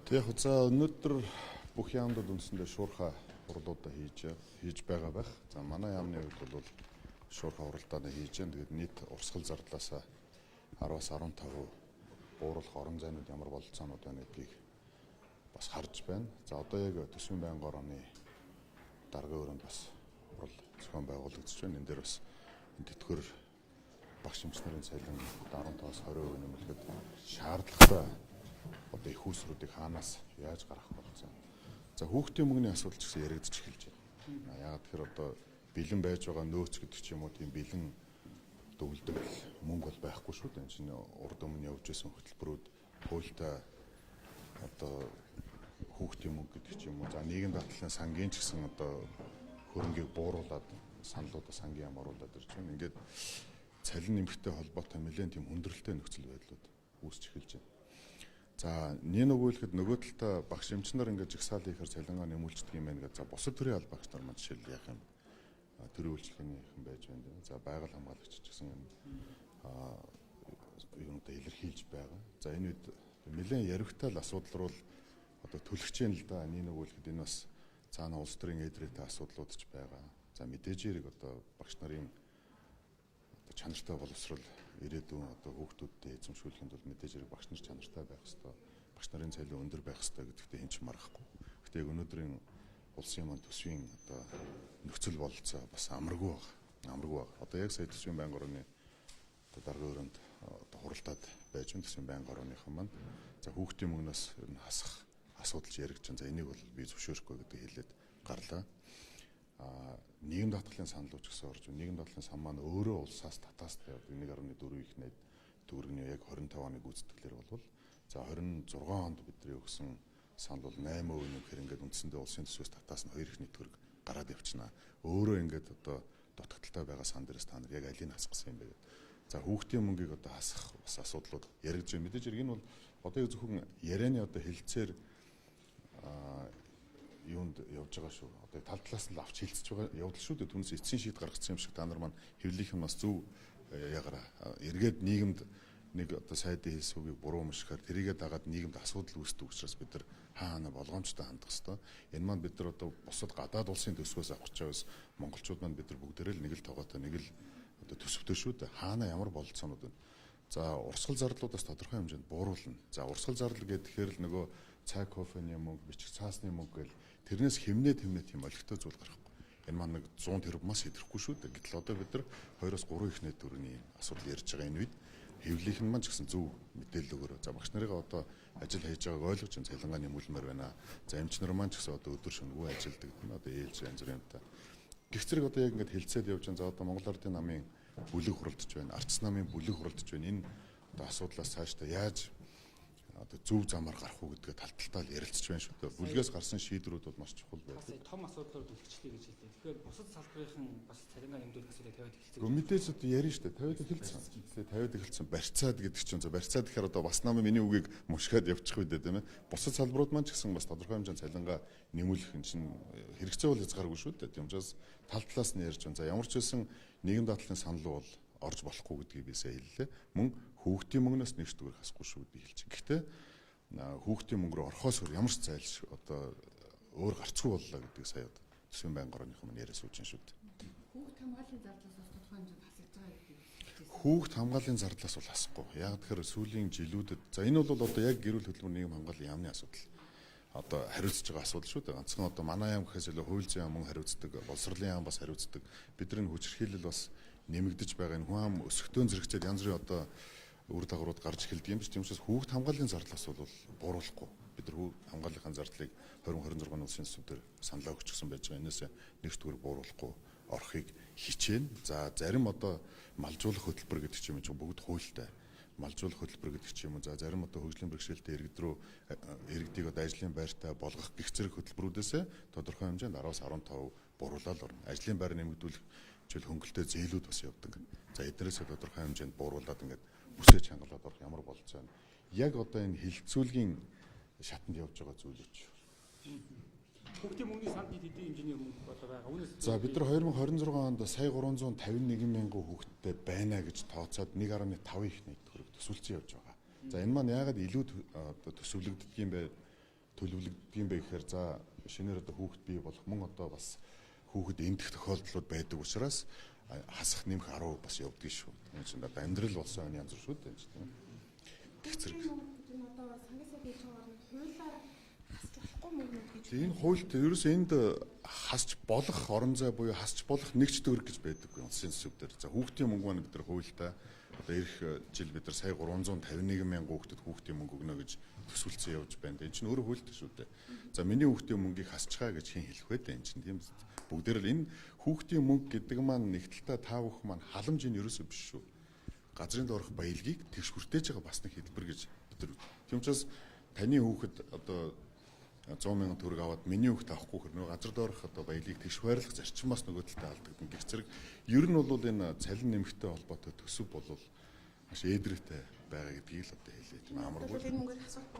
Тэг яг за өнөөдөр бүх яамдууд үндсэндээ шуурхай хурлуудаа хийж байгаа байх. За манай яамны хувьд бол шуурхай хуралдаанаа хийж байна. Тэгээд нийт урсгал зардлаасаа 10-аас 15% бууруулах орон зайнууд ямар бололцоонууд байна гэдгийг бас харж байна. За одоо яг төсвийн байнгын орооны даргын өрөөнд бас хурал зохион байгуулагдаж байна. Энэ дээр бас тэтгэвэр багш эмч нарын цалин 15-аас 20% нэмэлэхэд шаардлагатай одоо их үүсвэрүүдийг хаанаас яаж гаргах болцсон. За хүүхдийн мөнгөний асуудал ч гэсэн яригдчих эхэлж байна. Яагаад тэгэхээр одоо бэлэн байж байгаа нөөц гэдэг ч юм уу, тийм бэлэн дүгнэлт мөнгө бол байхгүй шүү дээ. Энэ чинь урд өмнө явж исэн хөтөлбөрүүд хуультай одоо хүүхдийн мөнгө гэдэг ч юм уу. За нийгэм даатгалын сангийн ч гэсэн одоо хөрөнгийг бууруулад саналуудаа сангийн яам оруулаад ирж байна. Ингээд цалин нэмэгтэй холбоотой нэлээд тийм хүндрэлтэй нөхцөл байдлууд үүсч эхэлж байна. За нэг өгүүлэхэд нөгөө талдаа багш эмч нар ингээд жагсаал хийхээр цалингаа нэмүүлждэг юм байна гэдэг. За бусад төрлийн аль багш нар маань жишээл яах юм? Төрийн үйлчилгээнийхэн байж байна. За байгаль хамгаалагч ч гэсэн юм юунуудаа илэрхийлж байгаа. За энэ үед нэлээд яригтай л асуудал руу одоо түлхэж юм л да. Нэг өгүүлэхэд энэ бас цаана улс төрийн эдрээтэй асуудлууд ч байгаа. За мэдээж хэрэг одоо багш нарын одоо чанартай боловсрол ирээдүйн одоо хүүхдүүдтэй эзэмшүүлэхэд бол мэдээж хэрэг багш нар чанартай байх ёстой. Багш нарын цалин өндөр байх ёстой гэдэгтээ хэн ч маргахгүй. Гэхдээ яг өнөөдрийн улсын маань төсвийн одоо нөхцөл бололцоо бас амаргүй байна. Амаргүй байна. Одоо яг сая төсвийн байнгын орны одоо даргын өрөөнд одоо хуралдаад байж байгаа төсвийн байнгын орныхан маань за хүүхдийн мөнгнөөс ер нь хасах асуудал яригдж байна. За энийг бол би зөвшөөрөхгүй гэдэг хэлээд гарлаа. Нийгэм даатгалын санал уу ч гэсэн орж байна. Нийгэм даатгалын сан маань өөрөө улсаас татаастай явдаг 1.4 их найд төгрөгийн яг 25 оны гүйцэтгэлээр болвол за 26 онд бидний өгсөн санал бол 8% нэмэхээр ингээд үндсэндээ улсын төсвөөс татаас нь 2 их нийт төгрөг гараад явчихна. Өөрөө ингээд одоо дутагдaltaй байгаа сан дээрээс та нар яг алийг хасах гэсэн юм бэ гэдэг. За хүүхдийн мөнгийг одоо хасах бас асуудлууд яригдж байна. Мэдээж хэрэг энэ бол одоо яг зөвхөн ярианы одоо хэлцээр юунд явж байгаа шүү. Одоо тал талаас нь авч хилцэж байгаа явдал шүү дээ. Түүнээс эцсийн шийд гаргацсан юм шиг та нар маань хэвлэлийнх нь бас зөв ягаараа эргээд нийгэмд нэг одоо сайдын хэлсэн үгийг буруу уншихаар тэрийгэ дагаад нийгэмд асуудал үүсдэг учраас бид нар хаана болгоомжтой хандах хэвээр. Энэ маань бид нар одоо бусад гадаад улсын төсвөөс авах гэж байгаас монголчууд маань бид нар бүгдээрээ л нэг л тоогоотой нэг л одоо төсөвтэй шүү дээ. Хаана ямар бололцоонууд байна. За урсгал зардлуудаас тодорхой хэмжээнд бууруулна. За урсгал зардал гэхээр л нөгөө цай кофений мөнгө, бичих цаасны мөнгө гэл тэрнээс хэмнээ тэмнээ тийм олигтой зүйл гарахгүй. Энэ маань нэг 100 тэрбумаас идэрэхгүй шүү дээ. Гэтэл одоо бид нар 2-оос 3 их нийт төгрөгийн асуудал ярьж байгаа энэ үед хэвлэлийнх нь маань ч гэсэн зөв мэдээлэл өгөөрэй. За багш нарыгаа одоо ажил хийж байгааг ойлгож энэ цалингаа нэмүүлмээр байна. За эмч нар маань ч гэсэн одоо өдөр шөнөгүй ажилладаг тийм одоо ээлж янз бүрийн юмтай. Гэх зэрэг одоо яг ингээд хэлцээд явж байгаа. За одоо Монгол Ардын намын бүлэг хуралдаж байна. Арчс намын бүлэг хуралдаж байна. Энэ одоо асуудлаас цаашдаа яаж одоо зөв замаар гарах уу гэдгээ тал талтаа л ярилцж байна шүү дээ. Бүлгээс гарсан шийдвэрүүд бол маш чухал байдаг. Том асуудлаар түлхчлээ гэж хэллээ. Тэгэхээр бусад салбарын бас цалингаа нэмдүүлэх асуудлыг тавиад эхэлсэн. Гэхдээ мэдээж одоо ярина шүү дээ. Тавиад эхэлсэн. Тавиад эхэлсэн. Барьцаад гэдэг чинь за барьцаад гэхээр одоо бас намын миний үгийг мушгаад явчих үү дээ тийм ээ. Бусад салбарууд маань ч гэсэн бас тодорхой хэмжээнд цалингаа нэмүүлэх нь чинь хэрэгцээ бол хязгааргүй шүү дээ. Тийм учраас тал талаас нь ярьж байна. За ямар ч байсан нийгэм даатгалын санал бол орж болохгүй гэдгийг би сая хэллээ. Мөн хүүхдийн мөнгнөөс нэг ч төгрөг хасахгүй шүү гэдгийг хэлж. Гэхдээ хүүхдийн мөнгө рүү орохоос өөр ямар ч зайлш одоо өөр гарцгүй боллоо гэдгийг сая одоо төсвийн байнгын орныхон маань яриа сууж байна шүү дээ. Хүүхд хамгааллын зардлаас бас тодорхой хэмжээнд хасагдж байгаа гэдгийг. Хүүхд хамгааллын зардлаас бол хасахгүй. Яг тэгэхээр сүүлийн жилүүдэд за энэ бол одоо яг гэрүүл хөдөлмөр нийгэм хамгааллын яамны асуудал одоо хариуцж байгаа асуудал шүү дээ. Ганцхан одоо манай яам гэхээс илүү хууль зүйн яам мөн хариуцдаг, боловсролын яам бас хариуцдаг. Бидний хүчирхийлэл бас нэмэгдэж байгаа. Энэ хүн ам өсөхтөн зэрэгцээд янз бүрийн одоо үр дагаврууд гарч эхэлдэг юм биш. Тийм учраас хүүхд хамгааллын зардлаас бол бууруулахгүй. Бид нар хүүхд хамгааллын зардлыг 2026 оны улсын төсөв дээр саналаа өгчихсөн байж байгаа. Энээс нэг ч төгрөг бууруулахгүй орохыг хичээнэ. За зарим одоо малжуулах хөтөлбөр гэдэг ч юм уу бүгд хуультай. Малжуулах хөтөлбөр гэдэг ч юм уу. За зарим одоо хөгжлийн бэрхшээлтэй иргэд рүү иргэдийг одоо ажлын байртай болгох гэх зэрэг хөтөлбөрүүдээс тодорхой хэмжээнд 10-аас 15% бууруулаад орно. Ажлын байр нэмэгдүүлэх жишээл хөнгөлтэй зээлүүд бас явдаг. За эднэрээс тодорхой хэмжээнд бууруулад ингээд бүсээ чангалаад орох ямар бололцоо байна. Яг одоо энэ хилцүүлгийн шатанд явж байгаа зүйл үуч. Хүүхдийн мөнгөний санд нийт хэдийн хэмжээний мөнгө одоо байгаа. Үүнээс за бид нар 2026 онд сая 351 мянган хүүхэдтэй байна гэж тооцоод 1.5 их нийт төгрөг төсвөлцөн явж байгаа. За энэ маань яагаад илүү төсөвлөгддөг юм бэ? төлөвлөгдөг юм бэ гэхээр за шинээр одоо хүүхэд бий болох мөн одоо бас хүүхэд эмдэх тохиолдлууд байдаг учраас хасах нэмэх 10% бас явдаг шүү. Тийм чинь одоо амьдрал болсон янз бүр шүү дээ тийм. Гэх зэрэг. Энэ одоо сангийн сайд хийж байгаа нэг хуулиар хасч болохгүй мөнгнүүд гэж. Энэ хуульд ерөөсөө энд хасч болох орон зай буюу хасч болох нэг ч төгрөг гэж байдаггүй улсын төсөв дээр. За хүүхдийн мөнгө маань бид нар хуультай одоо ирэх жил бид нар сая 351 мянган хүүхдэд хүүхдийн мөнгө өгнө гэж төсвөлцөн явж байна. Энэ чинь өөрөө хуультай шүү дээ. За миний хүүхдийн мөнгийг хасчихаа гэж хэн хэлэх вэ дээ энэ чинь тийм бүгдээр л энэ хүүхдийн мөнгө гэдэг маань нэг талдаа та бүхэн маань халамж энэ ерөөсөө биш шүү. Газрын доорх баялагийг тэгш хүртээж байгаа бас нэг хэлбэр гэж бид нар. Тийм учраас таны хүүхэд одоо 100 мянган төгрөг аваад миний хүүхд авахгүй хэр нөгөө газар доорх одоо баялагийг тэгш байрлах зарчим бас нөгөө талдаа алдагдана. Гэх зэрэг ер нь бол энэ цалин нэмэгтэй холбоотой төсөв бол маш ээдрэгтэй байгаа гэдгийг л одоо хэлээ. Тийм амаргүй. Энэ мөнгөийг асуулт